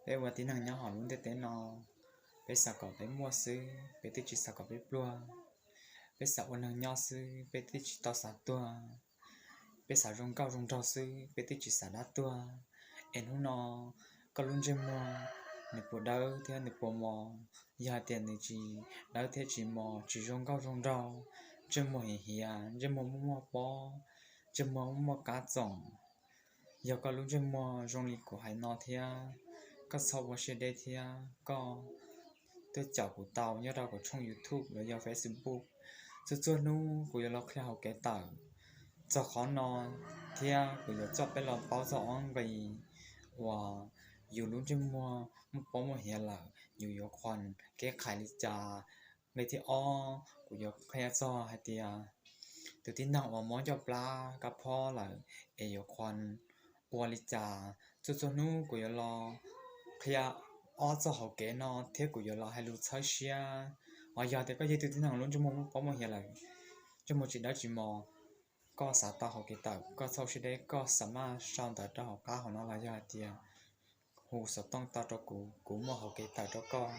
Peb ua tib neeg nyob hauv lub ntiaj teb no, peb xav kom peb muaj xwb, peb twb tsis xav kom peb pluag. Peb xav ua neeg nyob xwb, peb twb tsis tau xav tuag. Peb xav zoo nkauj zoo nraug xwb, peb twb tsis xav dab tuag. Es hnub no koj lub ntsej muag nws puas dawb thiab nws puas mos? Yog hais tias nws tsis dawb thiab tsis mos, tsis zoo nkauj zoo nraug, ntsej muag hiav hiav, ntsej muag muaj muaj pob, ntsej muag muaj muaj kab txoom, yog koj lub ntsej muag zoo li kuv hais no thiab, koj txhob ua siab deb thiab koj tuaj caum kuv tau nyob rau kuv tshooj YouTube los yog Facebook. Txhua txhua hnub kuv yuav los qhia hauv kev tawm txog qhov no, thiab kuv yuav coj peb los paub txog ob nqi uas yus lub ntsej muag muaj pob muaj hiav lawm yus yuav qhuas kev qhais li cas. Nqe thib ob kuv yuav qhia txog hais tias tus tib neeg uas mob ncauj plab kab phob lawm es yuav qhuas ua li cas. Txhua txhua hnub kuv yuav los qhia ob txoj hauv kev no thiab kuv yuav los hais lus txhawb siab. Ho yog tias koj yog ib tug tib neeg lub ntsej muag muaj pob muaj hiav lawm, ntsej muag tsis dawb tsis mos, koj xav tau hauv kev tawm, koj txhob ua siab deb, koj xa maj sau ntawv rau hauv qab hauv no los yog hais tias hu xov tooj tau rau kuv, kuv muaj hauv kev tawm rau koj.